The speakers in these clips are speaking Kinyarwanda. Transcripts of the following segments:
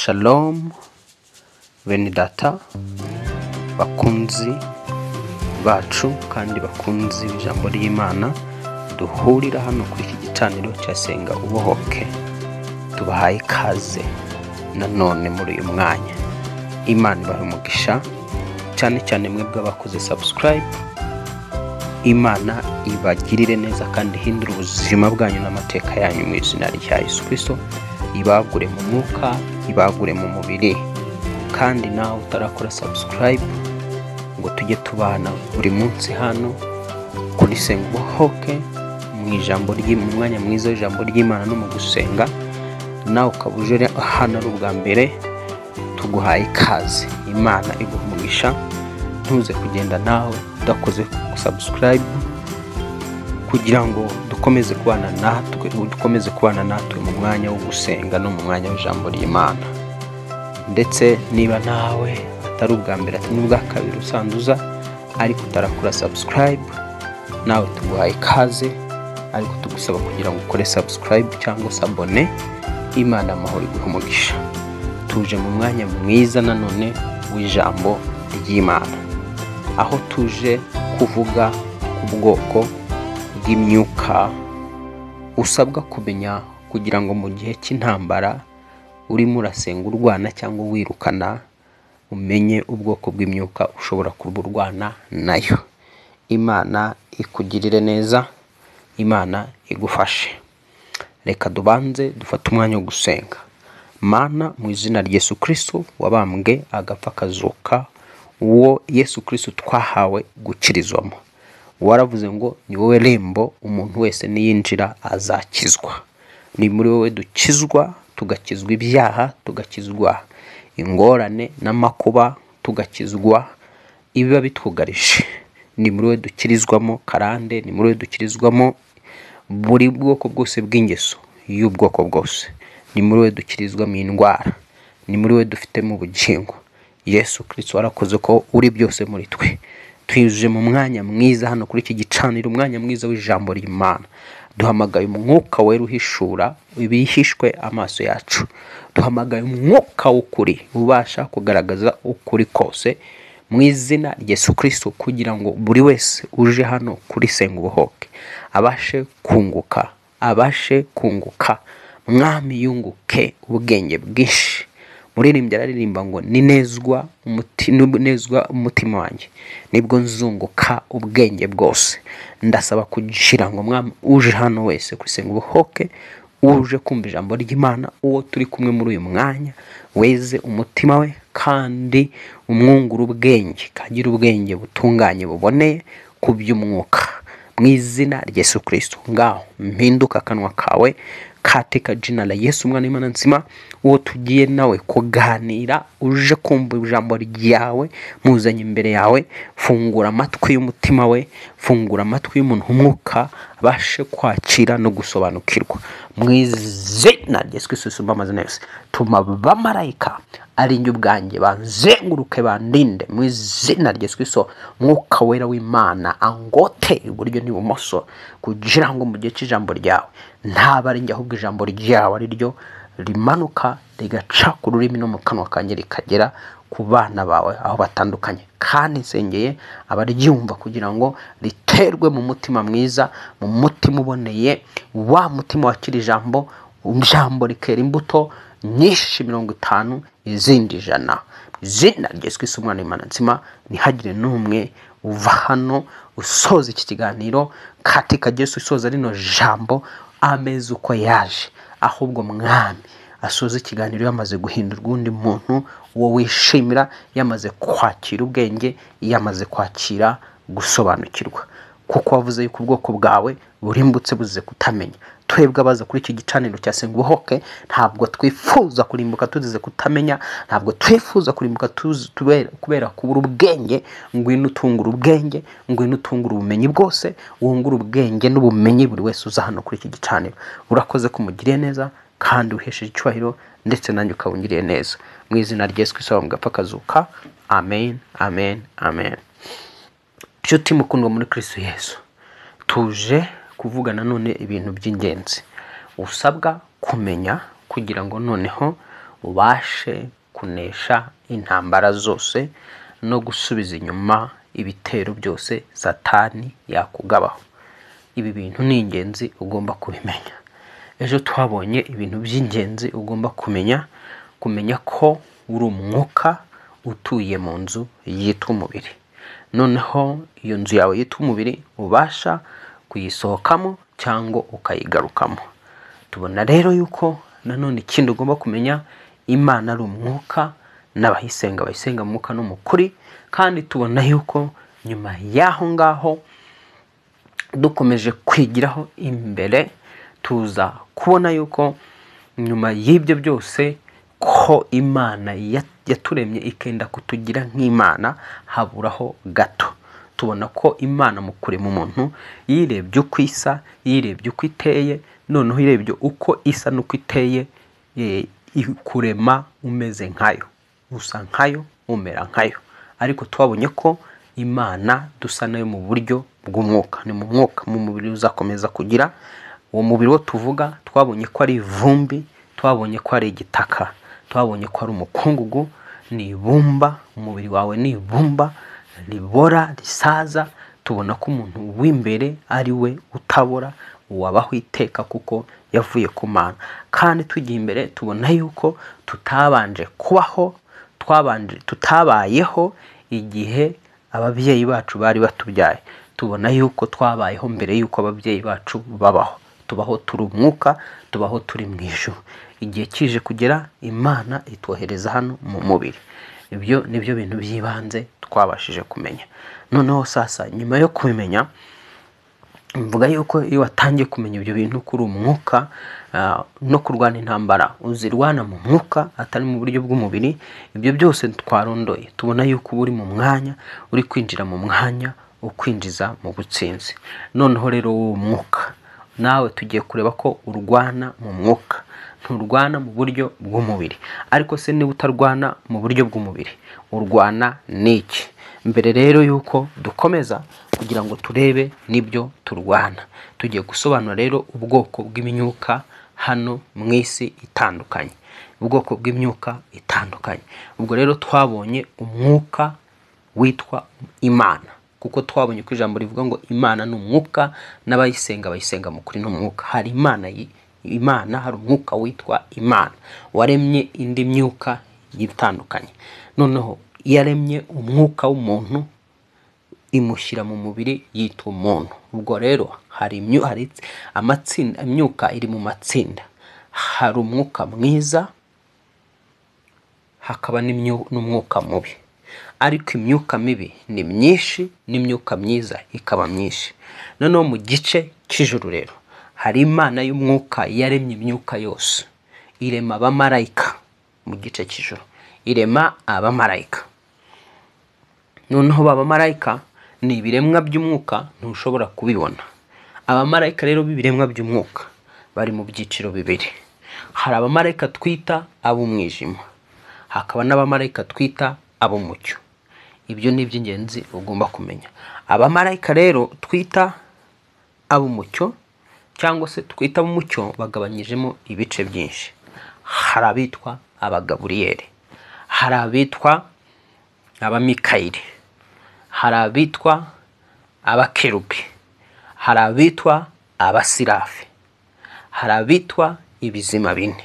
Shalom bene data, bakunzi bacu kandi bakunzi b'ijambo ry'Imana, duhurira hano kuri iki gicaniro cya Senga Ubohoke. Tubahaye ikaze nanone muri uyu mwanya. Imana ibahe umugisha, cyane cyane mwebwe abakoze subscribe. Imana ibagirire neza kandi ihindure ubuzima bwanyu n'amateka yanyu mu izina rya Yesu Kristo. Ibagure mu mwuka, ibagure mu mubiri. Kandi nawe utarakora subscribe ngo tujye tubana buri munsi hano kuri Senga Ubohoke mu ijambo mu mwanya mwiza w'ijambo ry'Imana no mu gusenga, nawe ukaba uje hano ari ubwa mbere, tuguhaye ikaze. Imana iguha umugisha. Ntuze kugenda nawe udakoze subscribe kugira ngo dukomeze kubana natwe, dukomeze kubana natwe mu mwanya wo gusenga no mu mwanya w'ijambo ry'Imana. Ndetse niba nawe atari ubwa mbere atari n'ubwa kabiri usanduza ariko utarakora subscribe, nawe tuguhaye ikaze, ariko tugusaba kugira ngo ukore subscribe cyangwa se abone. Imana amahoro iguhe umugisha. Tuje mu mwanya mwiza nanone w'ijambo ry'Imana, aho tuje kuvuga ku bwoko bw'imyuka usabwa kumenya kugira ngo mu gihe cy'intambara urimo urasenga urwana cyangwa wirukana, umenye ubwoko bw'imyuka ushobora kuba urwana nayo. Imana ikugirire neza, Imana igufashe. Reka dubanze dufate umwanya wo gusenga. Mana, mu izina rya Yesu Kristo wabambwe agapfa akazuka, uwo Yesu Kristo twahawe gukirizwamo, waravuze ngo ni wowe rembo, umuntu wese niyinjira azakizwa. Ni muri wowe dukizwa, tugakizwa ibyaha, tugakizwa ingorane n'amakuba, tugakizwa ibiba bitwugarije. Ni muri wowe dukirizwamo karande, ni muri wowe dukirizwamo buri bwoko bwose bw'ingeso y'ubwoko bwose, ni muri wowe dukirizwamo indwara, ni muri wowe dufitemo ubugingo. Yesu Kristo warakoze ko uri byose muri twe. Twinjije mu mwanya mwiza hano kuri iki gicaniro, umwanya mwiza w'ijambo ry'Imana. Duhamagaye umwuka wera uhishura ibihishwe amaso yacu. Duhamagaye umwuka w'ukuri ubasha kugaragaza ukuri kose mu izina rya Yesu Kristo, kugira ngo buri wese uje hano kuri Senga Ubohoke abashe kunguka, abashe kunguka. Mwami yunguke ubwenge bwinshi. Muririmbyi araririmba ngo ninezwa umutima wanjye nibwo nzunguka ubwenge bwose. Ndasaba kugira ngo mwami uje hano wese kuri Senga Ubohoke, uje kumva ijambo ry'Imana, uwo turi kumwe muri uyu mwanya, weze umutima we kandi umwungure ubwenge, kagira ubwenge butunganye buboneye ku by'umwuka mu izina rya Yesu Kristo. Ngaho mpinduka akanwa kawe katika jina la Yesu mwana w'Imana nzima, uwo tugiye nawe kuganira, uje kumva ijambo ryawe, muzanye imbere yawe. Fungura amatwi y'umutima we, fungura amatwi y'umuntu umwuka abashe kwakira no gusobanukirwa mu izina rya Yesu Kristo. Usumba amazina yose, tuma abamarayika ari njye ubwanjye banzenguruke bandinde mu izina rya Yesu Kristo. Mwuka wera w'Imana angote iburyo n'ibumoso, kugira ngo mu gihe cy'ijambo ryawe ntaba ari njye, ahubwo ijambo ryawe ari ryo rimanuka rigaca ku rurimi no mu kanwa kanjye rikagera ku bana bawe aho batandukanye. Kandi nsengeye abaryumva kugira ngo riterwe mu mutima mwiza, mu mutima uboneye, wa mutima wakira ijambo, ijambo rikera imbuto nyinshi 50 izindi 100. Izina rya Yesu Kristo umwana w'Imana nzima, ntihagire n'umwe uva hano usoza iki kiganiro katika Yesu usoza rino jambo ameze uko yaje, ahubwo mwami asoza ikiganiro yamaze guhindurwa undi muntu, uwo wishimira, yamaze kwakira ubwenge, yamaze kwakira gusobanukirwa. Kuko wavuze yuko ubwoko bwawe burimbutse buze kutamenya. Twebwe abaza kuri iki gicaniro cya Senga Ubohoke ntabwo twifuza kurimbuka tuzize kutamenya, ntabwo twifuza kurimbuka kubera kubura ubwenge. Ngwino utungura ubwenge, ngwino utungura ubumenyi bwose, wungura ubwenge n'ubumenyi buri wese uza hano kuri iki gicaniro. Urakoze kumugiriye neza kandi uhesheje icyubahiro, ndetse nanjye ukabungiriye neza mu izina rya Yesu Kristo mugapfa kazuka. Amen, amen, amen. Nshuti mukundwa muri Kristo Yesu, tuje kuvuga nanone ibintu by'ingenzi usabwa kumenya kugira ngo noneho Ubashe kunesha intambara zose no gusubiza inyuma ibitero byose Satani yakugabaho. Ibi bintu ni ingenzi, ugomba kubimenya. Ejo twabonye ibintu by'ingenzi ugomba kumenya, kumenya ko uri umwuka utuye mu nzu yitwa umubiri. Noneho iyo nzu yawe yitwa umubiri ubasha kuyisohokamo cyangwa ukayigarukamo. Tubona rero yuko nanone ikindi ugomba kumenya, Imana ari umwuka n'abayisenga bayisenga mu mwuka no mu kuri. Kandi tubona yuko nyuma y'aho ngaho dukomeje kwigiraho imbere, tuza kubona yuko nyuma y'ibyo byose ko Imana yaturemye ikenda kutugira nk'Imana, haburaho gato. Tubona ko Imana mu kurema umuntu yirebye uko isa, yirebye uko iteye, noneho irebye uko isa n'uko iteye, ikurema umeze nkayo, usa nkayo, umera nkayo. Ariko twabonye ko Imana dusa nayo mu buryo bw'umwuka, ni mu mwuka, mu mubiri uzakomeza kugira uwo mubiri wo tuvuga. Twabonye ko ari ivumbi, twabonye ko ari igitaka, twabonye ko ari umukungugu, ni ibumba. Umubiri wawe ni ibumba ribora, risaza. Tubona ko umuntu w'imbere ari we utabora, wabaho iteka kuko yavuye ku Mana. Kandi tugiye imbere tubona yuko tutabanje kubaho, tutabayeho igihe ababyeyi bacu bari batubyaye. Tubona yuko twabayeho mbere yuko ababyeyi bacu babaho. Tubaho turi umwuka, tubaho turi mu ijuru. Igihe kije kugera Imana itwohereza hano mu mubiri. Ibyo nibyo bintu by'ibanze twabashije kumenya. Noneho sasa nyuma yo kubimenya, mvuga yuko iyo watangiye kumenya ibyo bintu kuri umwuka, no kurwana intambara uzirwana mu mwuka atari mu buryo bw'umubiri, ibyo byose twarondoye tubona yuko uri mu mwanya, uri kwinjira mu mwanya ukwinjiza mu butsinzi. Noneho rero uwo mwuka nawe tugiye kureba ko urwana mu mwuka, nturwana mu buryo bw'umubiri. Ariko se niba utarwana mu buryo bw'umubiri, urwana n'iki? Mbere rero yuko dukomeza kugira ngo turebe nibyo turwana, tugiye gusobanura rero ubwoko bw'imyuka hano mu isi itandukanye, ubwoko bw'imyuka itandukanye. Ubwo rero twabonye umwuka witwa Imana, kuko twabonye ko ijambo rivuga ngo Imana ni umwuka n'abayisenga bayisenga mu kuri no mu mwuka. Hari Imana, hari umwuka witwa Imana waremye indi myuka itandukanye. Noneho yaremye umwuka w'umuntu imushyira mu mubiri yitwa umuntu. Ubwo rero hari amatsinda, imyuka iri mu matsinda. Hari umwuka mwiza, hakaba n'umwuka mubi. Ariko imyuka mibi ni myinshi n'imyuka myiza ikaba myinshi. Noneho mu gice cy'ijuru rero hari Imana y'umwuka yaremye imyuka yose, irema abamarayika. Mu gice cy'ijuru irema abamarayika. Noneho abamarayika ni ibiremwa by'umwuka, ntushobora kubibona. Abamarayika rero b'ibiremwa by'umwuka bari mu byiciro bibiri. Hari abamarayika twita ab'umwijima, hakaba n'abamarayika twita ab'umucyo. Ibyo ni iby'ingenzi ugomba kumenya. Abamarayika rero twita ab'umucyo cyangwa se twita ab'umucyo bagabanyijemo ibice byinshi. Hari abitwa abagaburiyeri, hari abitwa abamikayeli, hari abitwa abakerubi, hari abitwa abasirafi, hari abitwa ibizima bine.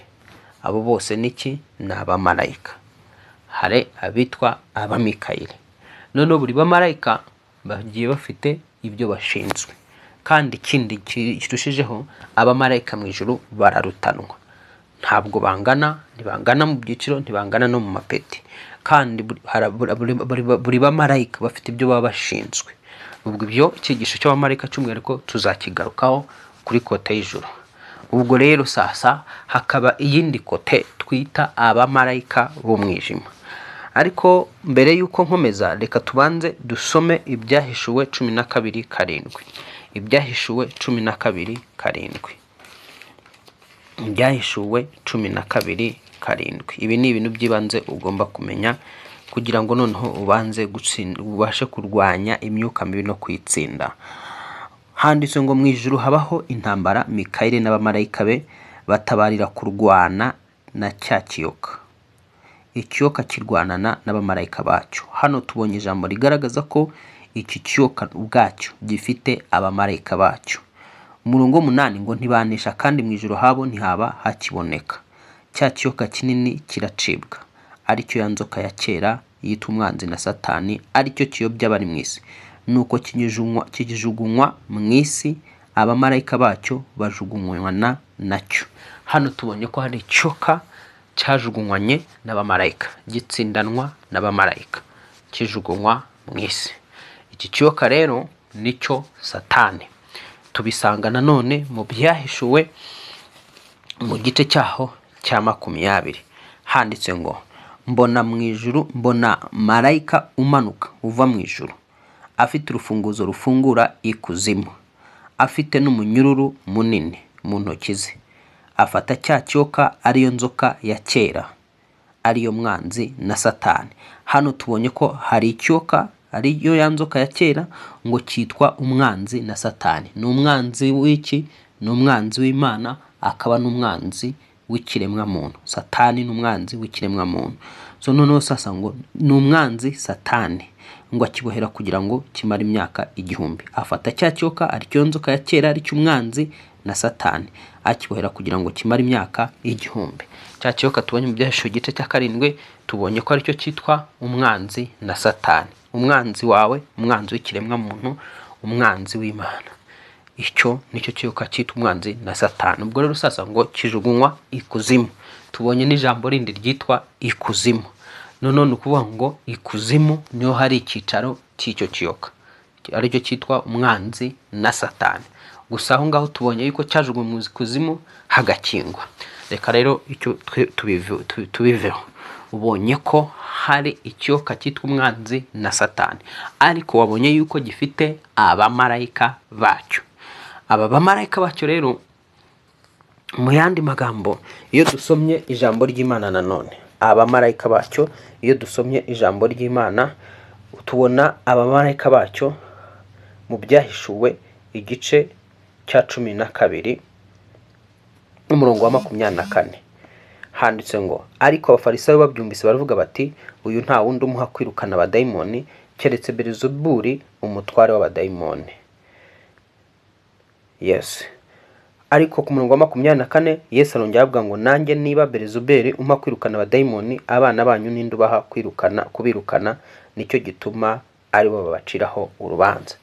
Abo bose niki? Ni abamarayika. Hari abitwa abamikayeli. Noneho buri bamarayika bagiye bafite ibyo bashinzwe. Kandi ikindi kirushijeho, abamarayika mu ijuru bararutanwa. Ntabwo bangana, ntibangana mu byiciro, ntibangana no mu mapeti. Kandi buri bamarayika bafite ibyo baba bashinzwe. Ubwo ibyo icyigisho cy'abamarayika cy'umwihariko tuzakigarukaho kuri kote y'ijuru. Ubwo rero sasa hakaba iyindi kote twita abamarayika b'umwijima. Ariko mbere yuko nkomeza, reka tubanze dusome Ibyahishuwe 12:7. Ibyahishuwe 12:7. Ibyahishuwe 12:7. Ibi ni ibintu by'ibanze ugomba kumenya kugira ngo noneho ubanze ubashe kurwanya imyuka mibi no kuyitsinda. Handitse ngo mu ijuru habaho intambara, Mikayeli n'abamarayika be batabarira kurwana na cya kiyoka. Ikiyoka kirwanana n'abamarayika bacyo. Hano tubonye ijambo rigaragaza ko iki kiyoka ubwacyo gifite abamarayika bacyo. Umurongo w'umunani ngo ntibanesha, kandi mu ijuru habo ntihaba hakiboneka. Cya kiyoka kinini kiracibwa, aricyo ya nzoka ya kera yitwa umwanzi na Satani, aricyo kiyobya abari mu isi. Nuko kijugunywa mu isi, abamarayika bacyo bajugunywana nacyo. Hano tubonye ko hari ikiyoka cyajugunywanye n'abamarayika, gitsindanwa n'abamarayika, kijugunywa mu isi. Iki kiyoka rero nicyo Satani. Tubisanga nanone mu byahishuwe mu gice cyaho cya 20, handitse ngo mbona mu ijuru, mbona marayika umanuka uva mu ijuru, afite urufunguzo rufungura ikuzimu, afite n'umunyururu munini mu ntoki ze. Afata cya kiyoka, ariyo nzoka ya kera, ariyo mwanzi na Satani. Hano tubonye ko hari ikiyoka ariyo ya nzoka ya kera, ngo cyitwa umwanzi na Satani. Ni umwanzi w'iki? Ni umwanzi w'Imana, akaba n'umwanzi w'ikiremwamuntu. Satani ni umwanzi w'ikiremwamuntu. So noneho sasa ngo ni umwanzi Satani, ngo akibohera kugira ngo kimare imyaka 1000. Afata cya kiyoka, aricyo nzoka ya kera, aricyo umwanzi na Satani, akibohera kugira ngo kimare imyaka 1000. Cya kiyoka tubonye mu byahishuwe igice cya 7, tubonye ko aricyo cyitwa umwanzi na Satani. Umwanzi wawe, umwanzi w'ikiremwamuntu, umwanzi w'Imana. Icyo nicyo kiyoka cyitwa umwanzi na Satani. Ubwo rero sasa ngo kijugunywa ikuzimu. Tubonye n'ijambo rindi ryitwa ikuzimu. None ni ukuvuga ngo ikuzimu niho hari icyicaro cy'icyo kiyoka, aricyo cyitwa umwanzi na Satani. Gusa aho ngaho tubonye yuko cyajugunywe mu ikuzimu hagakingwa. Reka rero icyo tubiveho. Ubonye ko hari ikiyoka cyitwa umwanzi na Satani, ariko wabonye yuko gifite abamarayika bacyo. Aba bamarayika bacyo rero, mu yandi magambo, iyo dusomye ijambo ry'Imana nanone, abamarayika bacyo, iyo dusomye ijambo ry'Imana tubona abamarayika bacyo mu byahishuwe igice cya 12 umurongo wa 24, handitse ngo ariko abafarisayo babyumvise baravuga bati uyu nta wundi umuha kwirukana abadayimoni keretse Belizebuli umutware w'abadayimoni. Yes. Ariko ku murongo wa 24 Yesu arongera avuga ngo nanjye niba Belizebuli umpa kwirukana abadayimoni, abana banyu ninde ubaha kwirukana kubirukana? Nicyo gituma aribo babaciraho urubanza.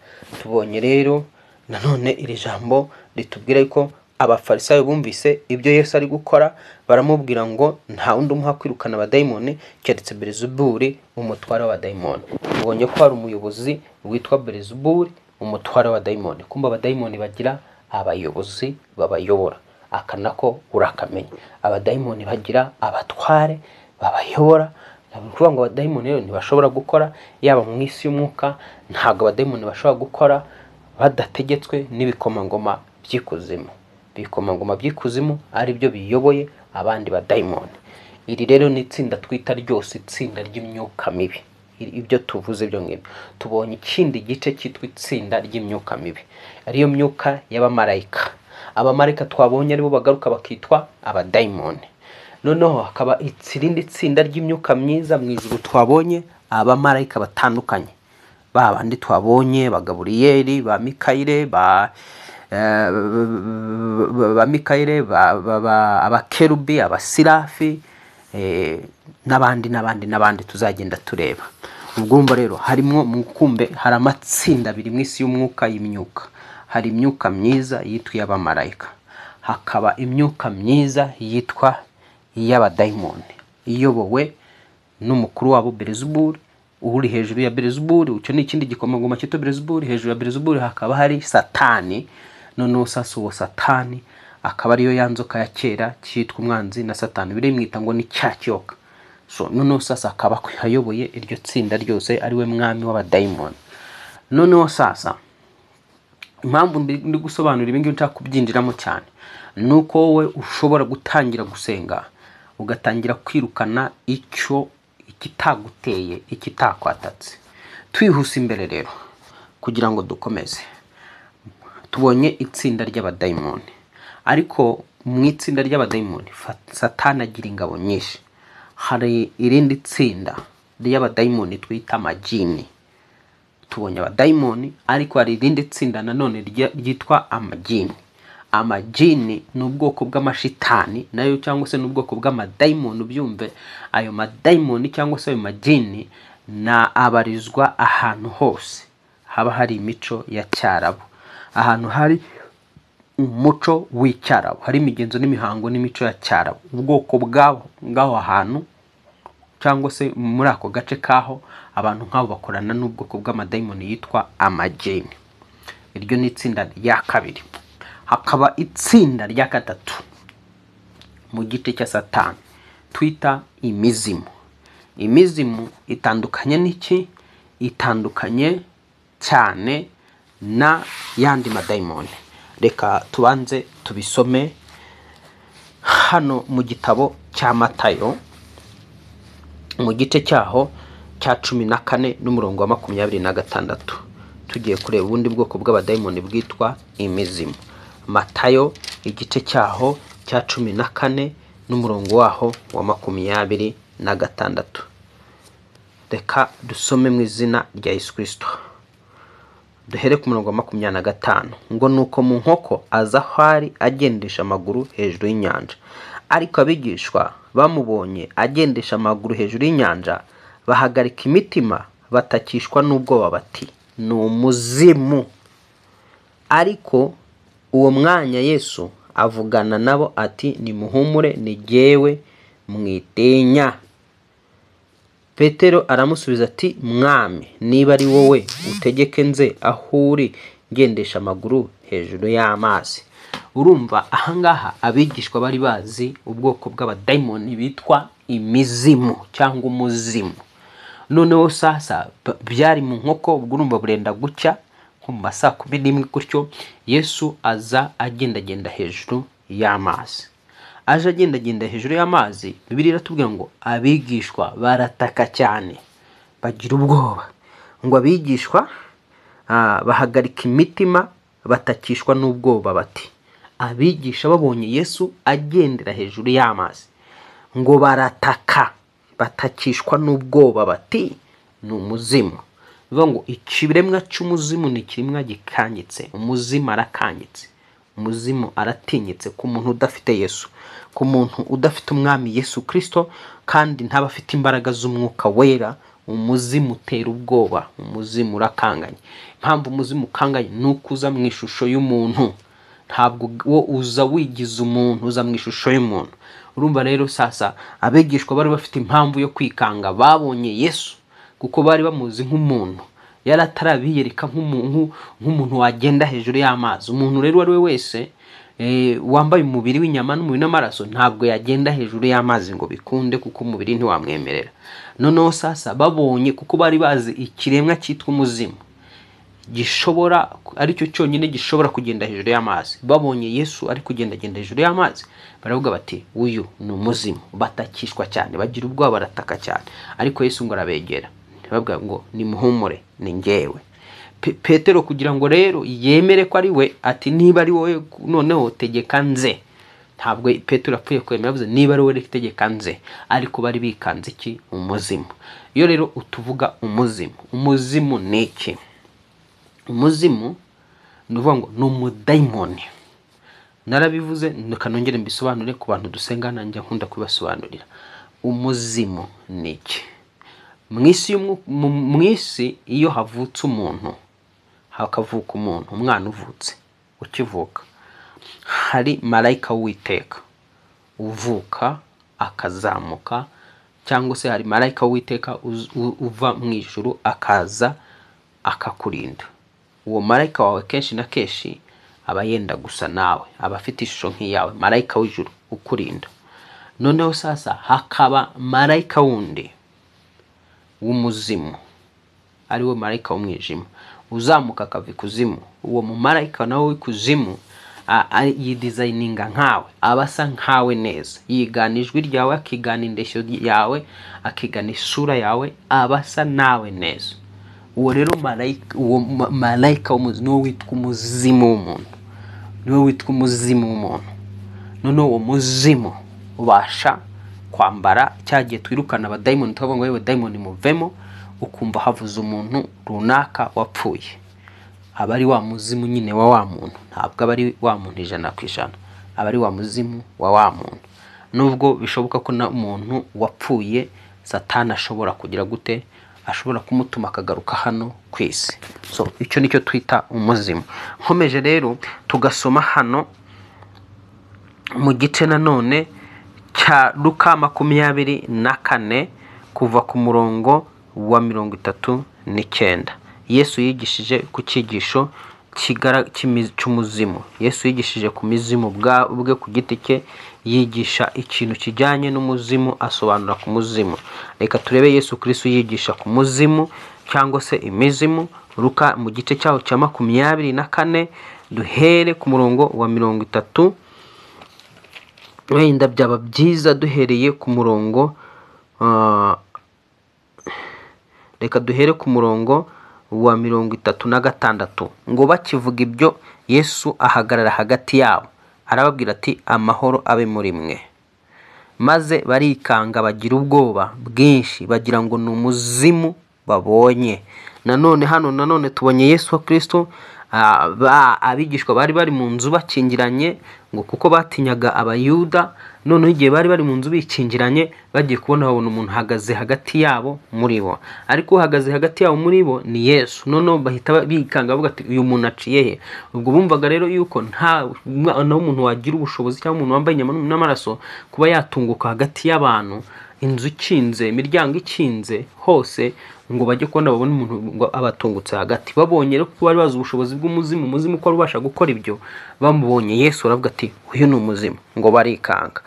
Tubonye rero nanone iri jambo ritubwira ko abafarisayo bumvise ibyo Yesu ari gukora, baramubwira ngo nta wundi umuha kwirukana abadayimoni keretse Belizebuli umutware w'abadayimoni. Tubonye ko hari umuyobozi witwa Belizebuli umutware w'abadayimoni. Kumba abadayimoni bagira abayobozi babayobora, aka nako urakamenya. Abadayimoni bagira abatware babayobora. Kuvuga ngo abadayimoni rero ntibashobora gukora yaba mu isi y'umwuka, ntabwo abadayimoni bashobora gukora badategetswe n'ibikomangoma by'ikuzimu. Ibikomangoma by'ikuzimu ari byo biyoboye abandi badayimoni. Iri rero ni itsinda twita ryose itsinda ry'imyuka mibi. Ibyo tuvuze byo ngibyo. Tubonye ikindi gice cyitwa itsinda ry'imyuka mibi, ariyo myuka y'abamarayika. Abamarayika twabonye aribo bagaruka bakitwa abadayimoni. Noneho hakaba irindi tsinda ry'imyuka myiza mu ijuru twabonye abamarayika batandukanye, ba bandi twabonye ba Gaburiyeli, ba Mikayire, ba Mikayire, abakerubi, abasirafi, n'abandi n'abandi n'abandi tuzagenda tureba. Ubwo urumva rero harimo mu kumbe hari amatsinda abiri mu isi y'umwuka y'imyuka. Hari imyuka myiza yitwa iy'abamarayika, hakaba imyuka myiza yitwa iy'abadayimoni iyobowe n'umukuru wabo Belizebuli, uri hejuru ya Belizebuli. Icyo ni ikindi gikomangoma cyitwa Belizebuli. Hejuru ya Belizebuli hakaba hari Satani. Noneho sasa uwo Satani akaba ariyo ya nzoka ya kera cyitwa umwanzi na Satani, birimwita ngo ni cya kiyoka. So noneho sasa akaba ayoboye iryo tsinda ryose, ariwe mwami w'abadayimoni. Noneho sasa impamvu ndi gusobanura ibi ngibi nshaka kubyinjiramo cyane, nuko wowe ushobora gutangira gusenga ugatangira kwirukana icyo ikitaguteye, ikitakwatatse. Twihuse imbere rero kugira ngo dukomeze. Tubonye itsinda ry'abadayimoni, ariko mu itsinda ry'abadayimoni Satani agira ingabo nyinshi. Hari irindi tsinda ry'abadayimoni twita amajini. Tubonye abadayimoni, ariko hari irindi tsinda nanone ryitwa amajini. Amajini ni ubwoko bw'amashitani nayo, cyangwa se ni ubwoko bw'amadayimoni. Ubyumve, ayo madayimoni cyangwa se ayo majini na abarizwa ahantu hose haba hari imico ya cyarabu, ahantu hari umuco w'icyarabu, hari imigenzo n'imihango n'imico ya cyarabu. Ubwoko bw'aho ngaho hantu cyangwa se muri ako gace kaho, abantu nk'abo bakorana n'ubwoko bw'amadayimoni yitwa amajini. Iryo ni itsinda rya kabiri. Hakaba itsinda rya gatatu mu gice cya Satani twita imizimu. Imizimu itandukanye n'iki? Itandukanye cyane na yandi madayimoni. Reka tubanze tubisome hano mu gitabo cya Matayo, mu gice cyaho cya 14 n'umurongo wa 26. Tugiye kureba ubundi bwoko bw'abadayimoni bwitwa imizimu. Matayo igice cyaho cya 14 n'umurongo waho wa 26. Reka dusome mu izina rya Yesu Kristo. Duhere ku murongo wa 25. Ngo nuko mu nkoko aza aho ari agendesha amaguru hejuru y'inyanja. Ariko abigishwa bamubonye agendesha amaguru hejuru y'inyanja, bahagarika imitima, batakishwa n'ubwoba bati ni umuzimu. Ariko uwo mwanya Yesu avugana nabo ati nimuhumure, ni jyewe, mwitinya. Petero aramusubiza ati Mwami, niba ari wowe utegeke nze aho uri ngendesha amaguru hejuru y'amazi. Urumva ahangaha abigishwa bari bazi ubwoko bw'abadayimoni bitwa imizimu cyangwa umuzimu. Noneho sasa byari mu nkoko, ubwo urumva burenda gucya nko mu ma saa 11 gutyo, Yesu aza agendagenda hejuru y'amazi. Aje agendagenda hejuru y'amazi, Bibiliya iratubwira ngo abigishwa barataka cyane, bagira ubwoba. Ngo abigishwa bahagarika imitima, batakishwa n'ubwoba bati. Abigisha babonye Yesu agendera hejuru y'amazi, ngo barataka, batakishwa n'ubwoba bati ni umuzimu. Bivuga ngo ikiremwa cy'umuzimu ni ikiremwa gikangitse. Umuzimu arakangitse, umuzimu aratinyitse ku muntu udafite Yesu, ku muntu udafite umwami Yesu Kristo, kandi ntaba afite imbaraga z'umwuka wera. Umuzimu utera ubwoba, umuzimu urakanganye. Impamvu umuzimu ukanganye ni uko uza mu ishusho y'umuntu. Ntabwo wo uza wigize umuntu, uza mu ishusho y'umuntu. Urumva rero sasa abigishwa bari bafite impamvu yo kwikanga, babonye Yesu kuko bari bamuzi nk'umuntu, yari atarabiyereka nk'umuntu wagenda hejuru y'amazi. Umuntu rero uwo ari we wese wambaye umubiri w'inyama n'umubiri n'amaraso ntabwo yagenda hejuru y'amazi ngo bikunde, kuko umubiri ntiwamwemerera. Noneho sasa babonye, kuko bari bazi ikiremwa cyitwa umuzimu gishobora, aricyo cyonyine gishobora kugenda hejuru y'amazi, babonye Yesu ari kugendagenda hejuru y'amazi, baravuga bati uyu ni umuzimu. Batakishwa cyane, bagira ubwoba, barataka cyane. Ariko Yesu ngo arabegera, bavuga ngo nimuhumure, ni njyewe. Petero kugira ngo rero yemere ko ari we, ati niba ari wowe noneho tegeka nze. Ntabwo Petero apfuye kwemera, yavuze niba ari wowe tegeka nze. Ariko bari bikanze iki? Umuzimu. Iyo rero utuvuga umuzimu, umuzimu ni iki? Umuzimu ni ukuvuga ngo ni umudayimoni. Narabivuze, reka nongere mbisobanure ku bantu dusenga, nanjye nkunda kubibasobanurira. Umuzimu ni iki? Mu isi iyo havutse umuntu, hakavuka umuntu, umwana uvutse ukivuka, hari marayika w'Uwiteka uvuka akazamuka, cyangwa se hari marayika w'Uwiteka uva mu ijuru akaza akakurinda. Uwo marayika wawe kenshi na kenshi aba yenda gusa nawe, aba afite ishusho nk'iyawe, marayika w'ijuru ukurinda. Noneho sasa hakaba marayika wundi w'umuzimu, ari we marayika w'umwijima uzamuka akava ikuzimu. Uwo mumarayika nawe w'ikuzimu yidesigninga nkawe, aba asa nkawe neza, yigana ijwi ryawe, akigana indeshyo yawe, akigana isura yawe, aba asa nawe neza. Uwo rero marayika, uwo marayika w'umuzimu niwe witwa umuzimu w'umuntu, niwe witwa umuzimu w'umuntu. Noneho uwo muzimu ubasha kwambara. Cya gihe twirukana abadayimoni tukavuga ngo yewe dayimoni muvemo, ukumva havuze umuntu runaka wapfuye, aba ari wa muzimu nyine wa wa muntu. Ntabwo aba ari wa muntu 100%, aba ari wa muzimu wa wa muntu. Nubwo bishoboka ko na umuntu wapfuye Satani ashobora kugira gute, ashobora kumutuma akagaruka hano ku isi. So icyo nicyo twita umuzimu. Nkomeje rero tugasoma hano mu gice nanone cya Luka 24 kuva ku murongo wa 39. Yesu yigishije ku cyigisho cy'umuzimu. Yesu yigishije ku mizimu bwe ku giti cye, yigisha ikintu kijyanye n'umuzimu, asobanura ku muzimu. Reka turebe Yesu Kristo yigisha ku muzimu cyangwa se imizimu. Luka mu gice cyaho cya 24 duhere ku murongo wa 30. Wenda byaba byiza duhereye ku murongo, reka duhere ku murongo wa 36. Ngo bakivuga ibyo, Yesu ahagarara hagati yabo arababwira ati amahoro abe muri mwe. Maze barikanga bagira ubwoba bwinshi, bagira ngo ni umuzimu babonye. Nanone hano nanone tubonye Yesu Kristo, abigishwa bari bari mu nzu bakingiranye, ngo kuko batinyaga Abayuda. Noneho igihe bari bari mu nzu bikingiranye, bagiye kubona babona umuntu ahagaze hagati yabo muri bo. Ariko uhagaze hagati yabo muri bo ni Yesu. Noneho bahita bikanga bavuga ati uyu muntu aciye he? Ubwo bumvaga rero yuko nta mwana w'umuntu wagira ubushobozi cyangwa umuntu wambaye inyama n'amaraso kuba yatunguka hagati y'abantu, inzu ikinze, imiryango ikinze hose, ngo bajye kubona babone umuntu ngo abatungutse hagati. Babonye rero ko bari bazi ubushobozi bw'umuzimu, umuzimu ko ubasha gukora ibyo, bamubonye Yesu aravuga ati uyu ni umuzimu, ngo barikanga.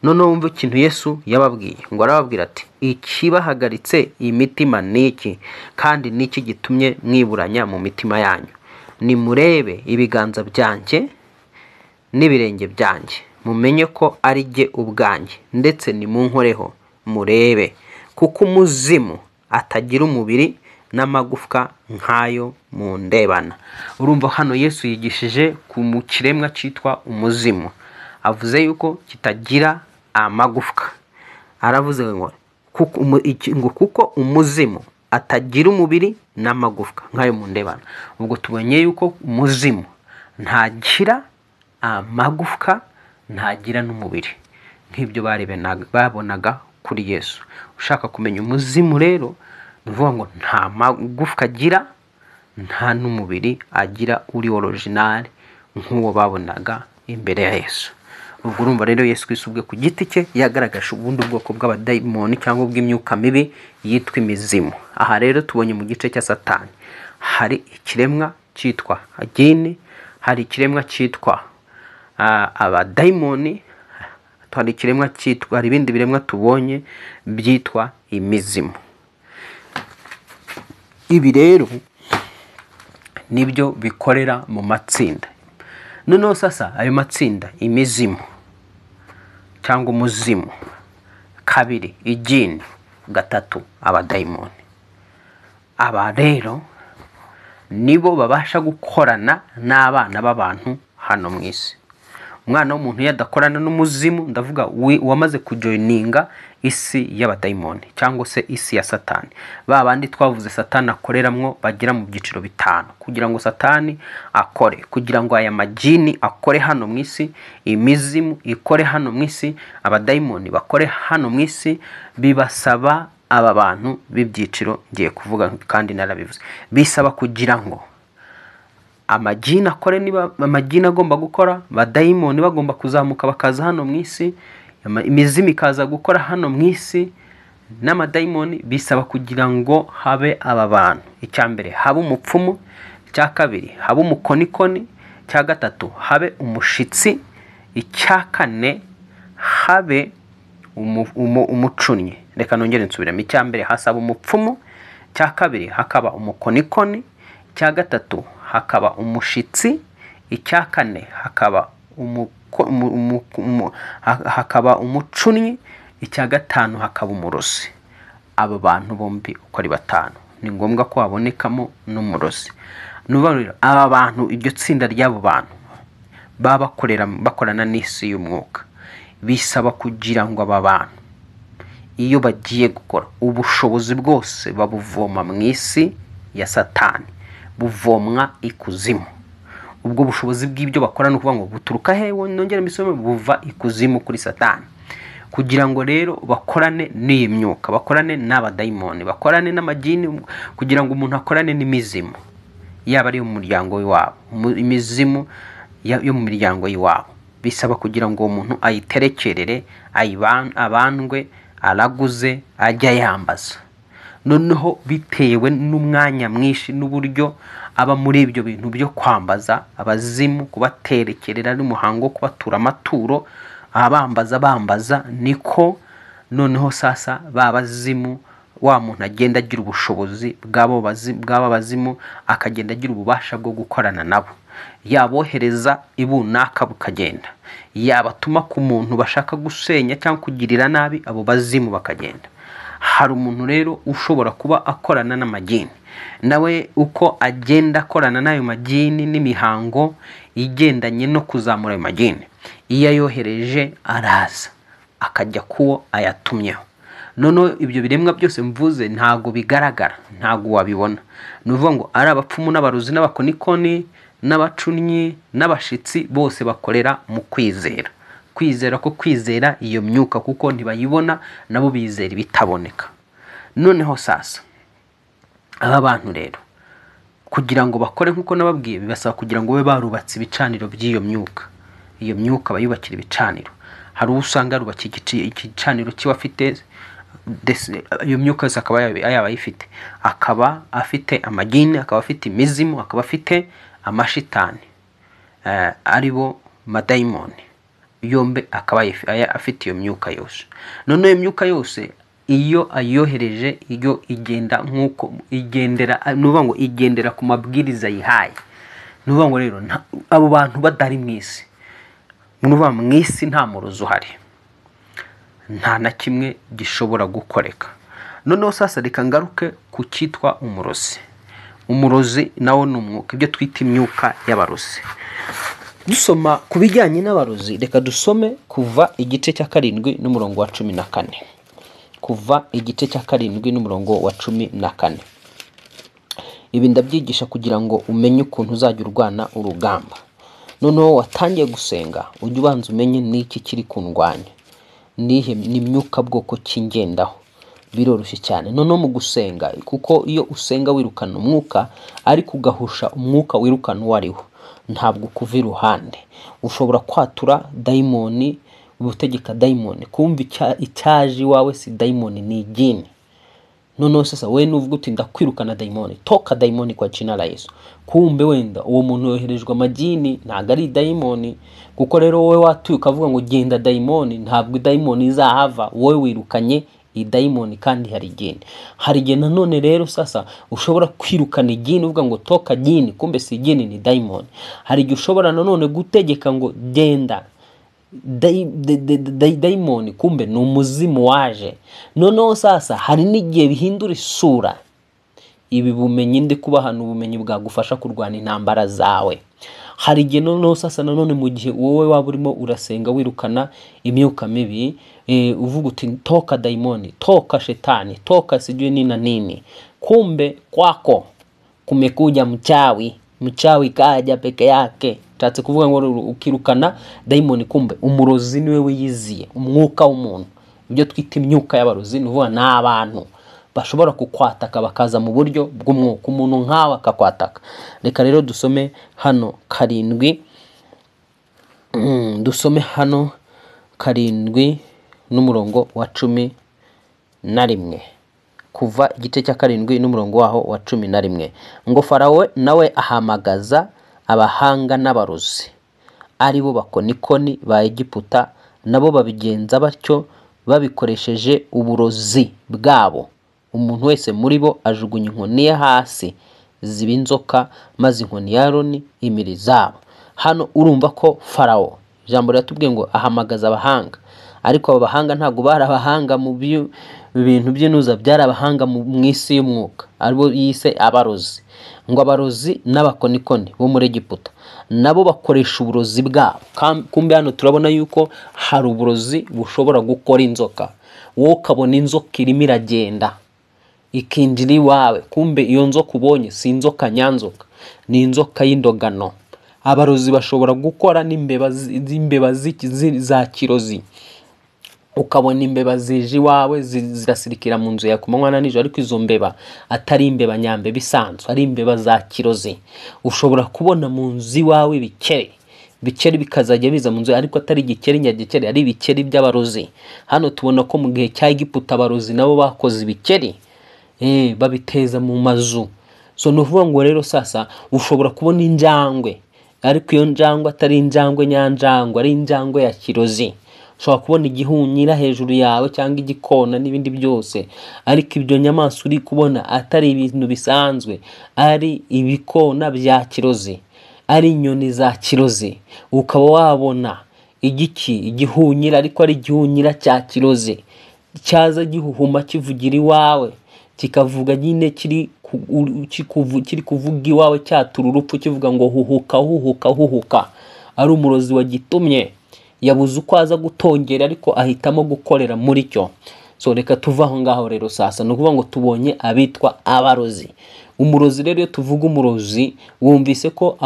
Noneho wumva ikintu Yesu yababwiye, ngo arababwira ati ikibahagaritse imitima ni iki, kandi ni iki gitumye mwiburanya mu mitima yanyu? Nimurebe ibiganza byanjye n'ibirenge byanjye, mumenye ko ari jye ubwanjye, ndetse nimunkoreho murebe, kuko umuzimu atagira umubiri n'amagufwa nk'ayo mundebana. Urumva hano Yesu yigishije ku kiremwa cyitwa umuzimu, avuze yuko kitagira amagufwa. Aravuze ngo kuko umuzimu atagira umubiri n'amagufwa nk'ayo mundebana. Ubwo tubonye yuko umuzimu ntagira amagufwa, ntagira n'umubiri nk'ibyo babonaga kuri Yesu. Ushaka kumenya umuzimu rero, ni ukuvuga ngo nta magufwa agira, nta n'umubiri agira uri original nk'uwo babonaga imbere ya Yesu. Ubwo urumva rero Yesu Kristo ubwe ku giti cye yagaragaje ubundi bwoko bw'abadayimoni cyangwa bw'imyuka mibi yitwa imizimu. Aha rero tubonye mu gice cya Satani hari ikiremwa cyitwa agini, hari ikiremwa cyitwa abadayimoni, hari ikiremwa cyitwa, hari ibindi biremwa tubonye byitwa imizimu. Ibi rero nibyo bikorera mu matsinda. Noneho sasa ayo matsinda, imizimu cyangwa umuzimu, kabiri igini, gatatu abadayimoni. Aba rero nibo babasha gukorana n'abana b'abantu hano mu isi. Umwana w'umuntu yadakorana n'umuzimu, ndavuga wamaze kujoininga isi y'abadayimoni cyangwa se isi ya Satani. Ba bandi twavuze Satani akoreramwo bagira mu byiciro 5 kugira ngo Satani akore, kugira ngo aya majini akore hano mu isi, imizimu ikore hano mu isi, abadayimoni bakore hano mu isi, bibasaba aba bantu b'ibyiciro ngiye kuvuga kandi narabivuze. Bisaba kugira ngo amajini akore, niba amajini agomba gukora, abadayimoni bagomba kuzamuka bakaza hano mu isi, imizimu ikaza gukora hano mu isi n'amadayimoni, bisaba kugira ngo habe aba bantu. Icya mbere habe umupfumu, icya kabiri habe umukonikoni, icya gatatu habe umushitsi, icya kane habe umucunnyi. Reka nongere nsubiremo. Icya mbere hasaba umupfumu, icya kabiri hakaba umukonikoni, icya gatatu hakaba umushitsi, icya kane hakaba hakaba umucunnyi, icya gatanu hakaba umurozi. Aba bantu bombi uko ari 5 ni ngombwa ko habonekamo n'umurozi. Aba bantu, iryo tsinda ry'abo bantu baba bakorana n'isi y'umwuka, bisaba kugira ngo aba bantu Iyo bagiye gukora, ubushobozi bwose babuvoma mu isi ya Satani, buvomwa ikuzimu. Ubwo bushobozi bw'ibyo bakora ni ukuvuga ngo buturuka he? Nongere mbisome, buva ikuzimu kuri Satani. Kugira ngo rero bakorane n'iyi myuka, bakorane n'abadayimoni, bakorane n'amagini, kugira ngo umuntu akorane n'imizimu, yaba ari mu muryango w'iwabo, imizimu yo mu miryango y'iwabo, bisaba kugira ngo uwo muntu ayiterekerere, abandwe, araguze, ajya yambaza. Noneho bitewe n'umwanya mwinshi n'uburyo aba muri ibyo bintu byo kwambaza abazimu, kubaterekerera n'umuhango wo kubatura amaturo, abambaza bambaza, niko noneho sasa ba bazimu, wa muntu agenda agira ubushobozi bw'aba bazimu, akagenda agira ububasha bwo gukorana nabo. Yabohereza ibunaka bukagenda, yabatuma ku muntu bashaka gusenya cyangwa kugirira nabi, abo bazimu bakagenda. Hari umuntu rero ushobora kuba akorana n'amagini, nawe uko agenda akorana n'ayo magini n'imihango igendanye no kuzamura ayo magini, iyo ayohereje araza akajya kuwo ayatumyeho. Noneho ibyo biremwa byose mvuze ntago bigaragara, ntago wabibona. Ni ukuvuga ngo ari abapfumu n'abarozi n'abakonikoni n'abacunnyi n'abashitsi, bose bakorera mu kwizera. Kwizera ko kwizera iyo myuka, kuko ntibayibona, nabo bizera ibitaboneka. Noneho sasa aba bantu rero kugira ngo bakore nk'uko nababwiye, bibasaba kugira ngo babe barubatse ibicaniro by'iyo myuka. Iyo myuka bayubakira ibicaniro. Hari uwo usanga yarubakiye igicaniro kiba afite, iyo myuka yose akaba yaba ayifite, akaba afite amagini, akaba afite imizimu, akaba afite amashitani, aribo madayimoni yombi, akaba afite iyo myuka yose. Noneho iyo myuka yose iyo ayohereje, iyo igenda nk'uko igendera, ni ukuvuga ngo igendera ku mabwiriza yihaye. Ni ukuvuga ngo rero abo bantu badari mu isi, ni ukuvuga mu isi nta murozi uhari, nta na kimwe gishobora gukoreka. Noneho sasa reka ngaruke ku cyitwa umurozi. Umurozi nawo ni umwuka, ibyo twita imyuka y'abarozi. Dusoma ku bijyanye n'abarozi, reka dusome kuva igice cya 7 n'umurongo wa 14. Kuva igice cya 7 n'umurongo wa 14. Ibi ndabyigisha kugira ngo umenye ukuntu uzajya urwana urugamba. Noneho watangiye gusenga, ujye ubanza umenye n'iki kiri kundwanya, nihe ni myuka bwoko kingendaho. Biroroshye cyane. Noneho mu gusenga, kuko iyo usenga wirukana umwuka, ariko ugahusha umwuka wirukana uwo ariwo, ntabwo kuva iruhande. Ushobora kwatura dayimoni, ubutegeka dayimoni, kumva icyaje iwawe si dayimoni, ni igini. Noneho sasa we nuvuga uti ndakwirukana dayimoni, toka dayimoni kwa jina la Yesu, kumbe wenda uwo muntu yoherejwe amagini, ntabwo ari dayimoni. Kuko rero wowe watuye ukavuga ngo genda dayimoni, ntabwo dayimoni izahava, wowe wirukanye idayimoni kandi hari igini. Hari igihe nanone rero sasa ushobora kwirukana igini uvuga ngo toka gini, kumbe si igini, ni dayimoni. Hari igihe ushobora nanone gutegeka ngo genda dayimoni, kumbe ni umuzimu waje. Noneho sasa hari n'igihe bihindura isura. Ibi bumenyi ndi kubaha ni ubumenyi bwagufasha kurwana intambara zawe. Hari igihe noneho sasa nanone mu gihe wowe waba urimo urasenga wirukana imyuka mibi, uvuga uti toka dayimoni, toka shetani, toka sijui nini na nini, kumbe kwako kumekuja mchawi, mchawi kaja peke yake. Nshatse kuvuga ngo ukirukana dayimoni, kumbe umurozi niwe wiyiziye, umwuka w'umuntu. Ibyo twita imyuka y'abarozi ni ukuvuga ni abantu bashobora kukwataka bakaza mu buryo bw'umwuka, umuntu nkawe akakwataka. Reka rero dusome hano 7, dusome hano 7 n'umurongo wa 11. Kuva igice cya 7 n'umurongo waho wa 11. Ngo Farawo nawe ahamagaza abahanga n'abarozi, aribo bakonikoni ba Egiputa, nabo babigenza batyo babikoresheje uburozi bwabo. Umuntu wese muri bo ajugunya inkoni ye hasi, ziba inzoka, maze inkoni ya Aroni imira izabo. Hano urumva ko Farawo, ijambo riratubwiye ngo ahamagaza abahanga, ariko abo bahanga ntabwo bari abahanga mu bintu by'inuza, byari abahanga mu isi y'umwuka, aribo yise abarozi. Ngo abarozi n'abakonikoni bo muri Egiputa nabo bakoresha uburozi bwabo. Kumbe hano turabona yuko hari uburozi bushobora gukora inzoka. Wowe ukabona inzoka irimo iragenda ikinjira iwawe, kumbe iyo nzoka ubonye si inzoka nyanzoka, ni inzoka y'indogano. Abarozi bashobora gukora n'imbeba za kirozi, ukabona imbeba zije iwawe zirasirikira mu nzu yawe ku manywa na nijoro, ariko izo mbeba atari imbeba nyambeba isanzwe, ari imbeba za kirozi. Ushobora kubona mu nzu iwawe ibikeri bikazajya biza mu nzu, ariko atari igikeri nyagikeri, ari ibikeri by'abarozi. Hano tubona ko mu gihe cya Egiputa abarozi nabo bakoze ibikeri, babiteza mu mazu. So ni ukuvuga ngo rero sasa ushobora kubona injangwe, ariko iyo njangwe atari injangwe nyanjangwe, ari injangwe ya kirozi. Ushobora kubona igihunyira hejuru yawe cyangwa igikona n'ibindi byose, ariko ibyo nyamaswa uri kubona atari ibintu bisanzwe, ari ibikona bya kirozi, ari inyoni za kirozi. Ukaba wabona igiki igihunyira, ariko ari igihunyira cya kirozi, cyaza gihuhuma kivugira iwawe, kikavuga nyine kiri kuvuga iwawe, cyatura urupfu kivuga ngo huhuka huhuka huhuka. Ari umurozi wagitumye, yabuze uko aza gutongera, ariko ahitamo gukorera muri cyo. So reka tuva aho ngaho rero sasa. Ni ukuvuga ngo tubonye abitwa abarozi. Umurozi rero, iyo tuvuga umurozi, wumvise ko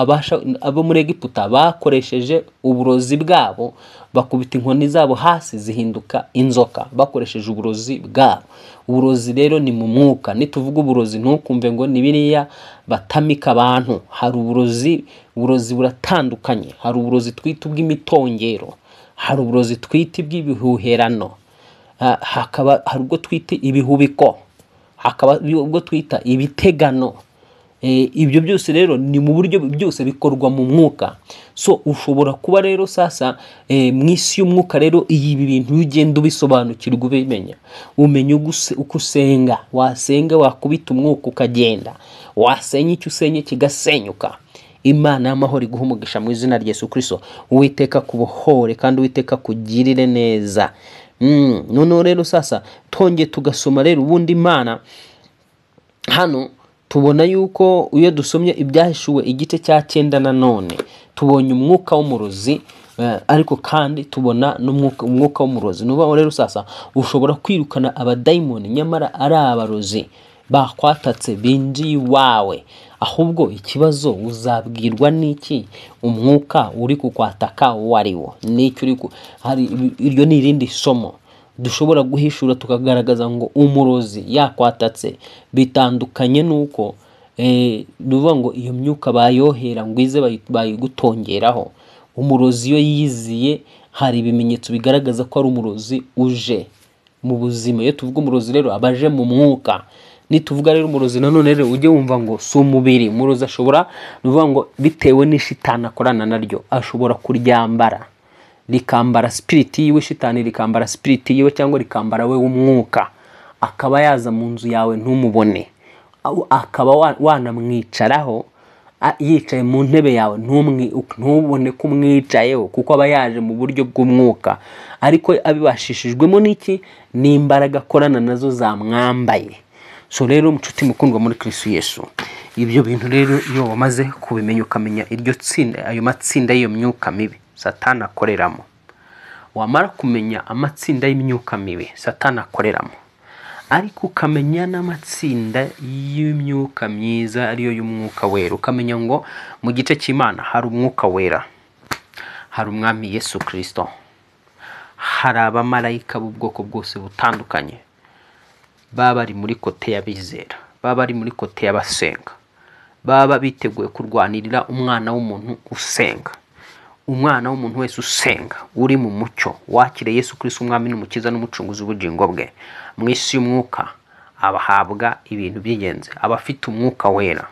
abo muri Egiputa bakoresheje uburozi bwabo, bakubita inkoni zabo hasi zihinduka inzoka, bakoresheje uburozi bwabo. Uburozi rero ni mu mwuka. Nituvuga uburozi ntukumve ngo ni biriya batamika abantu. Hari uburozi, uburozi buratandukanye. Hari uburozi twita ubw'imitongero, hari uburozi twita iby'ibihuherano, hakaba hari ubwo twita ibihubiko, hakaba ubwo twita ibitegano. Ibyo byose rero ni mu buryo byose bikorwa mu mwuka. So ushobora kuba rero sasa mu isi y'umwuka rero, ibi bintu ugenda ubisobanukirwa, ubimenya, umenya uko usenga. Wasenga wakubita umwuka ukagenda, wasenya icyo usenye kigasenyuka. Imana y'amahoro iguha umugisha mu izina rya Yesu Kristo. Uwiteka kubohore kandi Uwiteka kugirire neza. Noneho rero sasa twongeye tugasoma rero ubundi Imana hano tubona yuko iyo dusomye ibyahishuwe igice cya 9 nanone tubonye umwuka w'umurozi, ariko kandi tubona n'umwuka w'umurozi. Nuba rero sasa ushobora kwirukana abadayimoni nyamara ari abarozi bakwatatse binjiye iwawe. Ahubwo ikibazo uzabwirwa n'iki? Umwuka uri kukwataka uwo ari wo, n'icyo uri hari. Iryo ni irindi somo dushobora guhishura tukagaragaza ngo umurozi yakwatatse bitandukanye nuko nuvuga ngo iyo myuka bayohera ngo ize bayigutongeraho. Umurozi iyo yiziye hari ibimenyetso bigaragaza ko ari umurozi uje mu buzima. Iyo tuvuga umurozi rero abaje mu mwuka. Nituvuga rero umurozi nanone rero ujye wumva ngo si umubiri. Umurozi ashobora, nuvuga ngo bitewe n'ishitani akorana naryo, ashobora kuryambara, rikambara spirit yiwe, shitani rikambara spirit yiwe, cyangwa rikambara we w'umwuka, akaba yaza mu nzu yawe ntumubone, akaba wanamwicaraho yicaye mu ntebe yawe ntubone ko umwicayeho, kuko aba yaje mu buryo bw'umwuka, ariko abibashishijwemo n'iki? N'imbaraga akorana nazo zamwambaye. So rero mucuti mukundwa muri Kristo Yesu, ibyo bintu rero iyo wamaze kubimenya, ukamenya iryo tsinda, ayo matsinda y'iyo myuka mibi Satani akoreramo, wamara kumenya amatsinda y'imyuka mibi Satani akoreramo, ariko ukamenya n'amatsinda y'imyuka myiza ariyo y'umwuka wera, ukamenya ngo mu gice cy'Imana hari umwuka wera, hari umwami Yesu Kristo, hari abamarayika b'ubwoko bwose butandukanye, baba bari muri kote y'abizera, baba bari muri kote y'abasenga, baba biteguye kurwanirira umwana w'umuntu usenga. Umwana w'umuntu wese usenga uri mu mucyo wakire Yesu Kristo umwami n'umukiza n'umucunguzi w'ubugingo bwe, mu isi y'umwuka abahabwa ibintu by'ingenzi. Aba afite umwuka wera,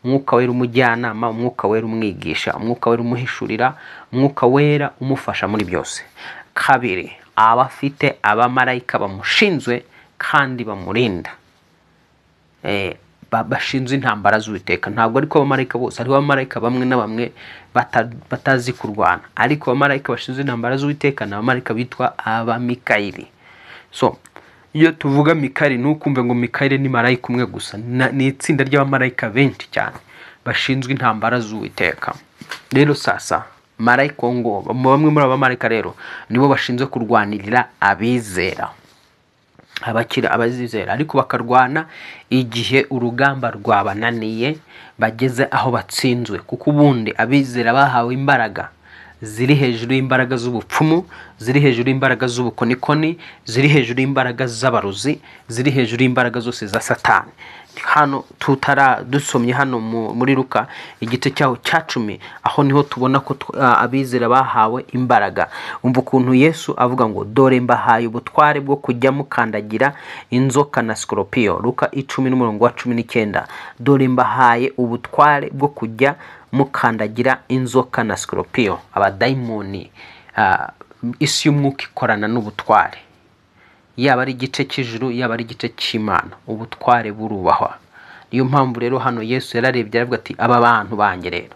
umwuka wera umujyanama, umwuka wera umwigisha, umwuka wera umuhishurira, umwuka wera umufasha muri byose. Kabiri, aba afite abamarayika bamushinzwe kandi bamurinda, bashinzwe intambara z'Uwiteka. Ntabwo ariko abamarayika bose, hariho abamarayika bamwe na bamwe batazi kurwana, ariko abamarayika bashinzwe intambara z'Uwiteka ni abamarayika bitwa abamikayeli. So iyo tuvuga Mikayeli ntukumve ngo Mikayeli ni marayika umwe gusa, ni itsinda ry'abamarayika benshi cyane bashinzwe intambara z'Uwiteka. Rero sasa marayika ngo bamwe muri abamarayika rero nibo bashinzwe kurwanirira abizera. Abakira abazizera ariko bakarwana igihe urugamba rwabananiye, bageze aho batsinzwe, kuko ubundi abizera bahawe imbaraga ziri hejuru y'imbaraga z'ubupfumu, ziri hejuru y'imbaraga z'ubukonikoni, ziri hejuru y'imbaraga z'abarozi, ziri hejuru y'imbaraga zose za Satani. Hano tutara dusomye hano muri Luka igice cyaho cya 10, aho niho tubona ko abizera bahawe imbaraga. Umva ukuntu Yesu avuga ngo dore mbahaye ubutware bwo kujya mukandagira inzoka na sikorupiyo. Luka 10:19. Dore mbahaye ubutware bwo kujya mukandagira inzoka na sikorupiyo. Abadayimoni, isi y'umwuka ikorana n'ubutware, yaba ari igice cy'ijuru, yaba ari igice cy'Imana, ubutware burubahwa. Niyo mpamvu rero hano Yesu yararebye aravuga ati aba bantu banjye rero,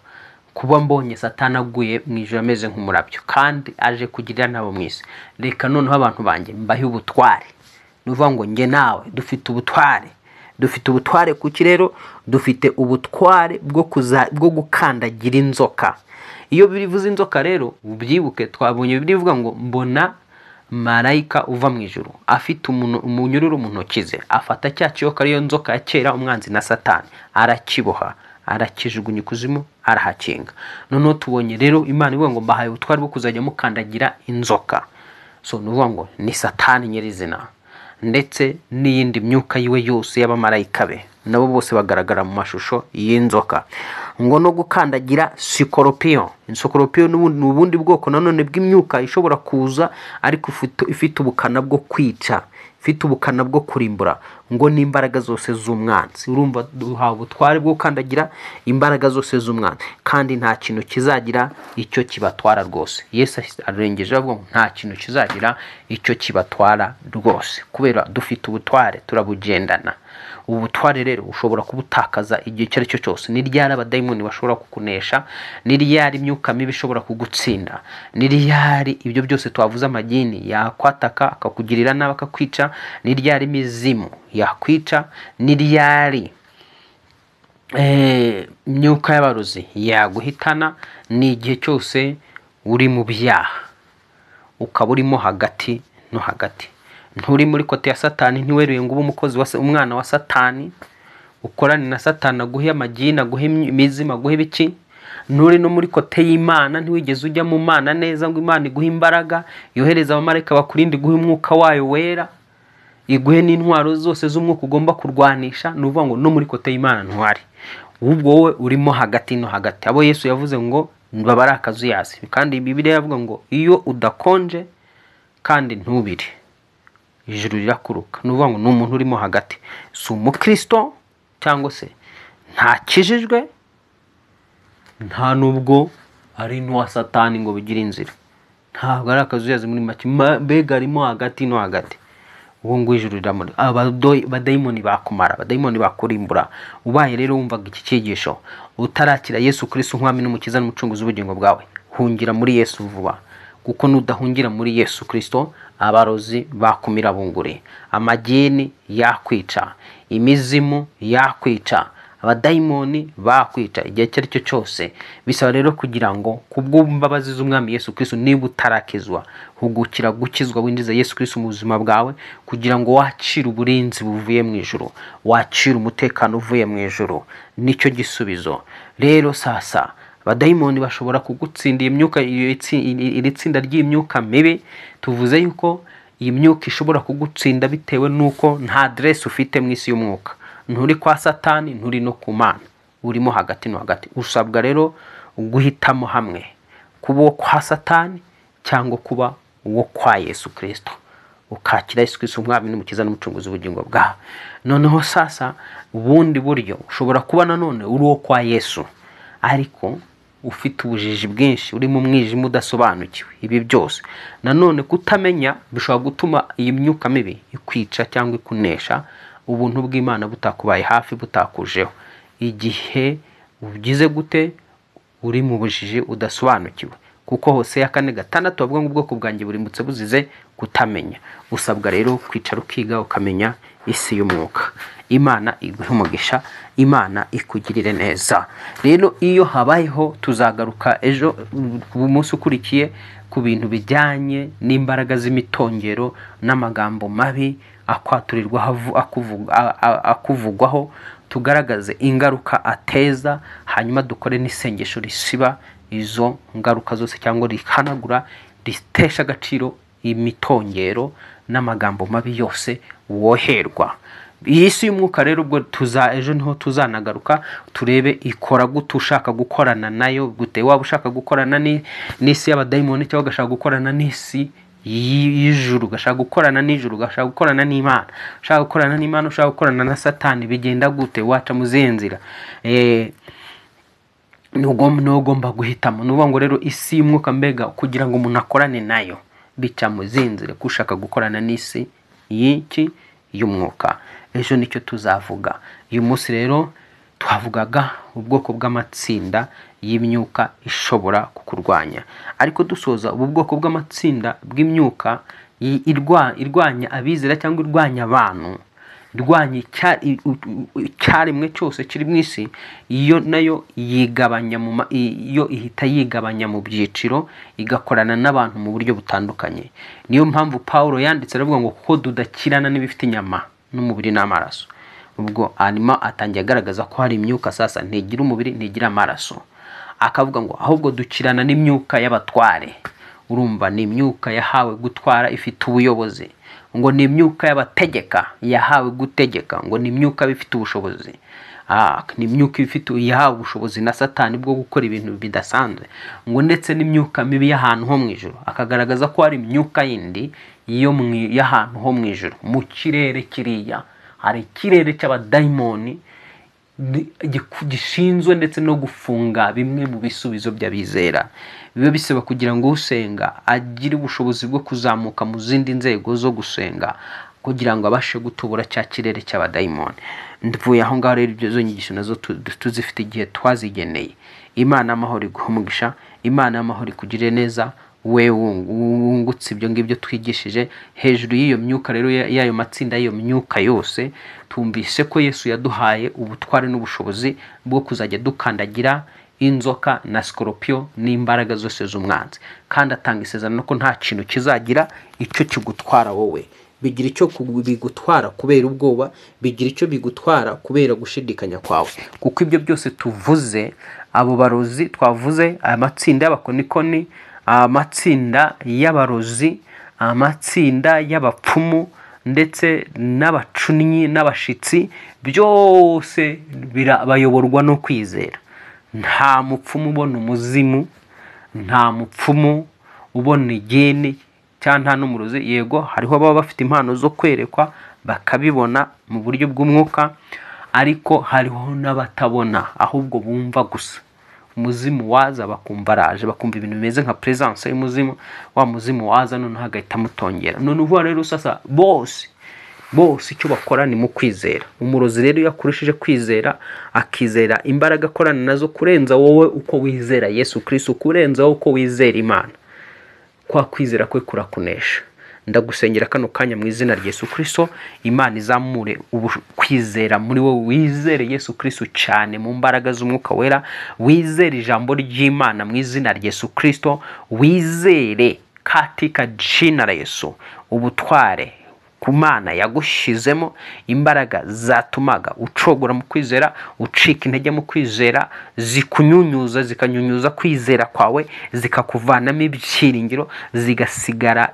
kuba mbonye Satani aguye mu ijuru ameze nk'umurabyo kandi aje kugirira nabo mu isi, reka noneho abantu banjye mbahe ubutware. Ni ukuvuga ngo njye nawe dufite ubutware. Dufite ubutware kuki rero? Dufite ubutware bwo gukandagira inzoka. Iyo bivuze inzoka rero ubyibuke, twabonye Bibiliya ivuga ngo mbona marayika uva mu ijuru afite umunyururu mu ntoki ze, afata cya kiyoka ariyo nzoka ya kera, umwanzi na Satani, arakiboha, arakijugunya ikuzimu, arahakinga. Noneho tubonye rero Imana ivuga ngo mbahaye ubutware bwo kuzajya mukandagira inzoka. So ni ukuvuga ngo ni Satani nyirizina ndetse n'iyindi myuka yiwe yose y'abamarayika be, nabo bose bagaragara mu mashusho y'inzoka. Ngo no gukandagira sikoropiyo. Sikoropiyo ni ubundi bwoko nanone bw'imyuka ishobora kuza ariko ifite ubukana bwo kwica, ifite ubukana bwo kurimbura, ngo n'imbaraga zose z'umwanzi. Urumva duhawe ubutware bwo gukandagira imbaraga zose z'umwanzi, kandi nta kintu kizagira icyo kibatwara rwose. Yesu arengeje avuga ngo nta kintu kizagira icyo kibatwara rwose, kubera dufite ubutware, turabugendana. Ubu butware rero ushobora kubutakaza igihe icyo ari cyo cyose. Ni ryari abadayimoni bashobora kukunesha? Ni ryari imyuka mibi ishobora kugutsinda? Ni ryari ibyo byose twavuze amagini yakwataka akakugirira nabi akakwica? Ni ryari imizimu yakwica? Ni ryari imyuka y'abarozi yaguhitana? Ni igihe cyose uri mu byaha, ukaba urimo hagati no hagati, nturi muri kote ya Satani, ntiweruye ngo ube umukozi wa umwana wa Satani, ukorane na Satani aguhe amagini, aguhe imizimu, aguhe ibiki. Nturi no muri kote y'Imana, ntiwigeze ujya mu Mana neza ngo Imana iguhe imbaraga, yohereza abamarayika bakurinde, iguhe umwuka wayo wera, iguhe n'intwaro zose z'umwuka ugomba kurwanisha. Ni ukuvuga ngo no muri kote y'Imana ntwari, ubwo wowe urimo hagati no hagati. Abo Yesu yavuze ngo baba ari akazuyazi, kandi Bibiliya yavuga ngo iyo udakonje kandi ntubire, ijuru rirakuruka. Ni ukuvuga ngo ni umuntu urimo hagati, si umukristo cyangwa se ntakijijwe, nta nubwo ari n'uwa Satani ngo bigire inzira, ntabwo ari akazuyazi muri make, mbega arimo hagati no hagati. Uwo ngo ijuru riramuri, abadayimoni bakumara, abadayimoni bakurimbura. Ubaye rero wumvaga iki cyigisho utarakira Yesu Kristo nk'Umwami n'Umukiza n'Umucunguzi w'ubugingo bwawe, hungira muri Yesu vuba, kuko nudahungira muri Yesu Kristo abarozi bakumira bunguri, amagini yakwica, imizimu yakwica, abadayimoni bakwica igihe icyo ari cyo cyose. Bisaba rero kugira ngo kubw'imbabazi z'Umwami Yesu Kristo, niba utarakizwa, hugukira gukizwa, winjiza Yesu Kristo mu buzima bwawe, kugira ngo wakire uburinzi buvuye mu ijuru, wakire umutekano uvuye mu ijuru. Nicyo gisubizo. Rero sasa abadayimoni bashobora kugutsinda iyi myuka, iri tsinda ry'imyuka mibi. Tuvuze yuko iyi myuka ishobora kugutsinda bitewe n'uko nta adresse ufite mu isi y'umwuka, nturi kwa Satani, nturi no ku Mana, urimo hagati no hagati. Usabwa rero guhitamo hamwe, kuba uwo kwa Satani cyangwa kuba uwo kwa Yesu Kristo, ukakira Yesu Kristo Umwami n'Umukiza n'Umucunguzi w'ubugingo bwawe. Noneho sasa ubundi buryo ushobora kuba nanone uri uwo kwa Yesu ariko ufite ubujiji bwinshi, uri mu mwijima, udasobanukiwe ibi byose. Nanone kutamenya bishobora gutuma iyi myuka mibi ikwica cyangwa ikunesha, ubuntu bw'Imana butakubaye hafi, butakujeho. Igihe ugize gute uri mu bujiji udasobanukiwe, kuko Hoseya 4:6 bavuga ngo ubwoko bwanjye burimbutse buzize Kutamenya. Usabwa rero kwicara ukiga ukamenya isi y'umwuka. Imana iguhe umugisha, Imana ikugirire neza. Rero iyo habayeho, tuzagaruka ejo umunsi ukurikiye ku bintu bijyanye n'imbaraga z'imitongero n'amagambo mabi akwaturirwa akuvugwaho, tugaragaze ingaruka ateza, hanyuma dukore n'isengesho risiba izo ngaruka zose cyangwa rihanagura ritesha agaciro imitongero n'amagambo mabi yose woherwa. Iyi si y'umwuka rero ubwo tuza ejo niho tuzanagaruka turebe ikora gute, ushaka gukorana nayo gute, waba ushaka gukorana n'isi y'abadayimoni cyangwa ugashaka gukorana n'isi y'ijuru, ugashaka gukorana n'ijuru, ugashaka gukorana n'Imana, ushaka gukorana n'Imana, ushaka gukorana na Satani, bigenda gute, waca mu zihe nzira? Ntugomba guhitamo. Ni ukuvuga ngo rero isi y'umwuka mbega kugira ngo umuntu akorane nayo bica mu zihe nzira, ko ushaka gukorana n'isi y'iki y'umwuka. Ejo nicyo tuzavuga. Uyu munsi rero twavugaga ubwoko bw'amatsinda y'imyuka ishobora kukurwanya, ariko dusoza ubu bwoko bw'amatsinda bw'imyuka irwanya abizera cyangwa irwanya abantu, irwanya icyaremwe cyose kiri mu isi, iyo nayo yigabanya mu iyo ihita yigabanya mu byiciro, igakorana n'abantu mu buryo butandukanye. Niyo mpamvu Paulo yanditse aravuga ngo kuko tudakirana n'ibifite inyama n'umubiri n'amaraso. Ubwo hanyuma atangiye agaragaza ko hari imyuka sasa ntigira umubiri ntigira amaraso, akavuga ngo ahubwo dukirana n'imyuka y'abatware. Urumva ni imyuka yahawe gutwara ifite ubuyobozi, ngo ni imyuka y'abategeka yahawe gutegeka, ngo ni imyuka ifite ubushobozi. Ni imyuka ifite yahawe ubushobozi na Satani bwo gukora ibintu bidasanzwe, ngo ndetse n'imyuka mibi y'ahantu ho mu ijuru. Akagaragaza ko hari imyuka yindi y'ahantu ho mu ijuru, mu kirere kiriya hari ikirere cy'abadayimoni gishinzwe ndetse no gufunga bimwe mu bisubizo by'abizera. Biba bisaba kugira ngo usenga agire ubushobozi bwo kuzamuka mu zindi nzego zo gusenga kugira ngo abashe gutubura cya kirere cy'abadayimoni. Mvuye aho ngaho rero ibyo nyigisho nazo tuzifite igihe twazigeneye. Imana amahoro iguhe umugisha, Imana amahoro ikugirire neza, we wungutse ibyo ngibyo twigishije. Hejuru y'iyo myuka rero y'ayo matsinda y'iyo myuka yose, tumvise ko Yesu yaduhaye ubutware n'ubushobozi bwo kuzajya dukandagira inzoka na scorpion n'imbaraga zose z'umwanzi, kandi atanga isezerano ko nta kintu kizagira icyo kigutwara wowe. Bigira icyo bigutwara kubera ubwoba, bigira icyo bigutwara kubera gushidikanya kwawe, kuko ibyo byose tuvuze, abo barozi twavuze, amatsinda y'abakonikoni, amatsinda y'abarozi, amatsinda y'abapfumu ndetse n'abacunnyi n'abashitsi, byose bayoborwa no kwizera. Nta mupfumu ubona umuzimu, nta mupfumu ubona igeni cyangwa nta n'umurozi. Yego hariho ababa bafite impano zo kwerekwa bakabibona mu buryo bw'umwuka, ariko hariho n'abatabona ahubwo bumva gusa. Umuzimu waza bakumva araje, bakumva ibintu bimeze nka presence y'umuzimu, wa muzimu waza noneho agahita amutongera. None uvuga rero sasa bose icyo bakora ni mu kwizera. Umurozi rero yakurushije kwizera, akizera imbaraga akorana nazo kurenza wowe uko wizera Yesu Kristo, kurenza wowe uko wizera Imana, kwa kwizera kwe kurakunesha. Ndagusengera kano kanya mu izina rya Yesu Kristo, Imana izamure kwizera muri wowe, wizere Yesu Kristo cyane mu mbaraga z'umwuka wera, wizere ijambo ry'Imana mu izina rya Yesu Kristo, wizere katika jina la Yesu ubutware ku Mana yagushizemo, imbaraga zatumaga ucogora mu kwizera, ucika intege mu kwizera, zikunyunyuza zikanyunyuza kwizera kwawe, zikakuvanamo ibyiringiro, zigasigara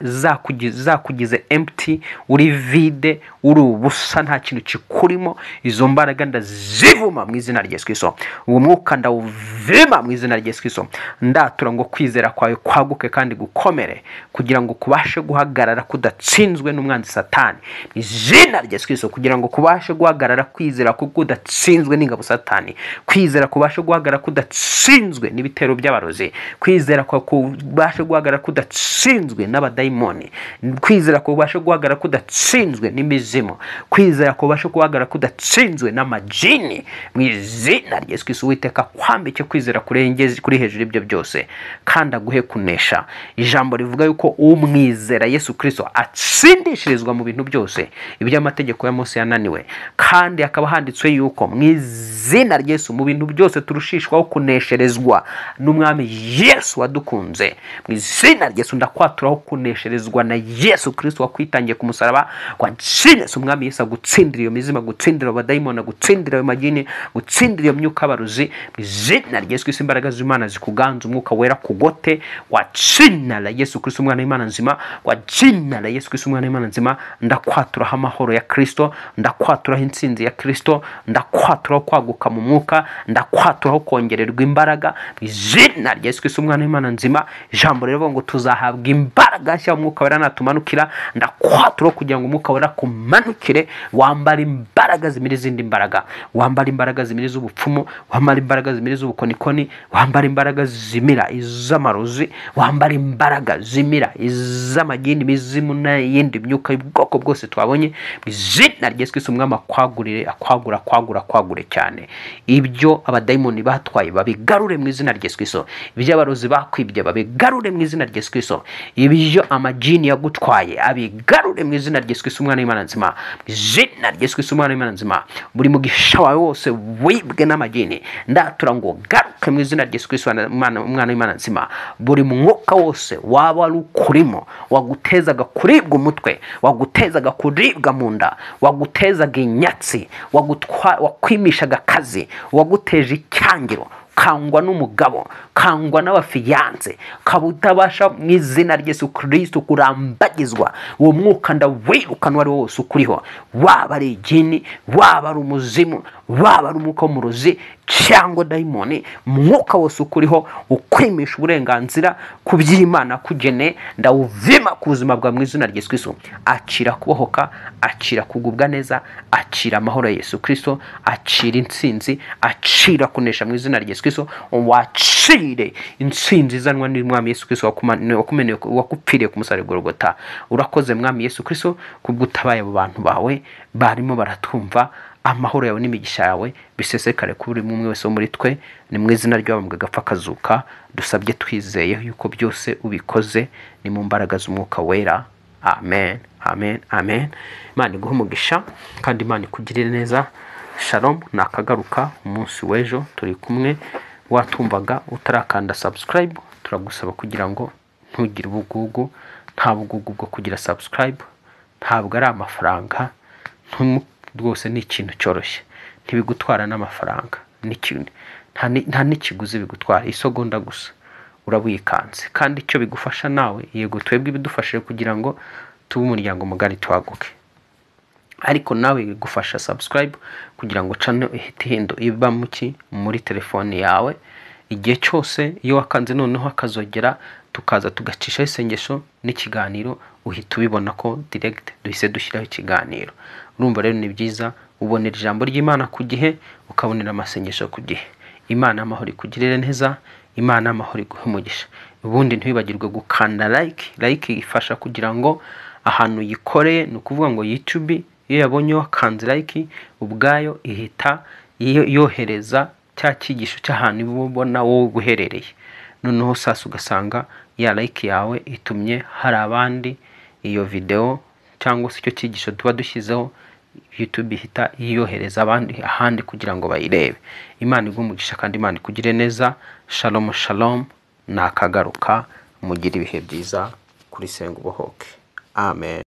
zakugize empty, uri vide, uri ubusa, nta kintu kikurimo. Izo mbaraga ndazivuma mu izina rya Yesu Kristo, uwo mwuka ndawuvima mu izina rya Yesu Kristo. Ndatura ngo kwizera kwawe kwaguke kandi gukomere, kugira ngo kubashe guhagarara kudatsinzwe n'umwanzi Satani. satani mu izina rya Yesu Kristo, kugira ngo kubashe guhagarara kwizera kuko udatsinzwe n'ingabo satani, kwizera kubashe guhagarara kudatsinzwe n'ibitero by'abarozi, kwizera kubashe guhagarara kudatsinzwe n'abadayimoni, kwizera kubashe guhagarara kudatsinzwe n'imizimu, kwizera kubashe guhagarara kudatsinzwe n'amajini mu izina rya Yesu Kristo. Uwiteka kwambike kwizera kurengeze kuri hejuru ibyo byose kandi aguhe kunesha. Ijambo rivuga yuko umwizera Yesu Kristo atsindishirizwa mu bintu byose iby'amategeko ya Mose yananiwe, kandi hakaba handitswe yuko mu izina rya Yesu mu bintu byose turushishwaho kunesherezwa n'umwami Yesu wadukunze. Mu izina rya Yesu ndakwaturaho kunesherezwa na Yesu Kristo wakwitangiye ku musaraba kwa Yesu. Umwami Yesu agutsindira iyo mizimu, agutsindira abadayimoni, agutsindira ayo majini, gutsindira iyo myuka y'abarozi mu izina rya Yesu Kristo. Imbaraga z'Imana zikuganza, umwuka wera kugote kwa jina la Yesu Kristo umwana w'Imana nzima, kwa jina la Yesu Kristo umwana w'Imana nzima. Ndakwaturaho amahoro ya Kristo, ndakwaturaho intsinzi ya Kristo, ndakwaturaho kwaguka mu mwuka, ndakwaturaho kongererwa imbaraga mu izina rya Yesu Kristo umwana w'Imana nzima. Ijambo rero ngo tuzahabwa imbaraga nshya umwuka wera natumanukira. Ndakwaturaho kugira ngo umwuka wera kumanukire, wambara imbaraga zimira izindi mbaraga, wambara imbaraga zimira iz'ubupfumu, wambara imbaraga zimira iz'ubukonikoni, wambara imbaraga zimira iz'amarozi, wambara imbaraga zimira iz'amagini, imizimu n'iyindi myuka y'ubwoko bwose twabonye mu izina rya Yesu Kristo. Umwami akwagurire, akwagura, akwagura, akwagure cyane. Ibyo abadayimoni batwaye babigarure mu izina rya Yesu Kristo, ibyo abarozi bakwibye babigarure mu izina rya Yesu Kristo, ibyo amajini yagutwaye abigarure mu izina rya Yesu Kristo umwana w'Imana nzima, mu izina rya Yesu Kristo umwana w'Imana nzima. Buri mugisha wawe wose wibwe n'amajini ndatura ngo garuke mu izina rya Yesu Kristo umwana w'Imana nzima. Buri mwuka wose waba ari ukurimo wagutezaga kuribwa umutwe, wagutezaga kuribwa mu nda, wagutezaga inyatsi, wakwimishaga akazi, waguteje icyangiro, kangwa n'umugabo, kangwa n'abafiyanse, kaba utabasha mu izina rya Yesu Kristo kurambagizwa, uwo mwuka ndawirukana uwo ari wo wose ukuriho, waba ari igini, waba ari umuzimu, waba ari umwuka w'umurozi cyangwa dayimoni, mwuka wose ukuriho ukwimisha uburenganzira ku by'Imana kugene, ndawuvima ku buzima bwawe mu izina rya Yesu Kristo. Akira kubohoka, akira kugubwa neza, akira amahoro ya Yesu Kristo, akira intsinzi, akira kunesha mu izina rya Yesu Kristo. Wakire intsinzi izanwa n'Umwami Yesu Kristo wakupfiriye ku musaraba Golgotha. Urakoze Mwami Yesu Kristo kubw'utabaye abo bantu bawe barimo baratumva. Amahoro yawe n'imigisha yawe bisesekare kuri buri umwe wese wo muri twe, ni mu izina ry'Uwabambwe agapfa akazuka dusabye twizeye yuko byose ubikoze, ni mu mbaraga z'umwuka wera. Amen, amen, amen. Imana iguhe umugisha kandi Imana ikugirire neza. Shalom, nakagaruka umunsi w'ejo turi kumwe. Watumvaga utarakanda subscribe, turagusaba kugira ngo ntugire ubugugu. Nta bugugu bwo kugira subscribe, ntabwo ari amafaranga, rwose ni ikintu cyoroshye, ntibigutwara n'amafaranga, nta n'ikiguzi bigutwara, isogonda gusa urawikanze. Kandi icyo bigufasha nawe, yego twebwe ibidufashije kugira ngo tube umuryango mugari twaguke, ariko nawe bigufasha subscribe kugira ngo channel ihite iba muki muri telefone yawe igihe cyose. Iyo wakanze noneho akazogera, tukaza tugacishaho isengesho n'ikiganiro, uhita ubibona ko direct duhise dushyiraho ikiganiro. Urumva rero ni byiza, ubonera ijambo ry'Imana ku gihe, ukabonera amasengesho ku gihe. Imana amahoro ikugirire neza, Imana amahoro iguhe umugisha. Ubundi ntiwibagirwe gukanda like. Like ifasha kugira ngo ahantu yikoreye, ni ukuvuga ngo YouTube iyo yabonye wakanze like ubwayo ihita yohereza cya cyigisho cy'ahantu ubona wowe uherereye. Noneho sasa ugasanga ya like yawe itumye hari abandi iyo video cyangwa se icyo cyigisho tuba dushyizeho, YouTube ihita yohereza abandi ahandi kugira ngo bayirebe. Imana iguhe umugisha kandi Imana ikugire neza. Shalom, shalom, nakagaruka. Mugire ibihe byiza kuri Senga Ubohoke. Amen.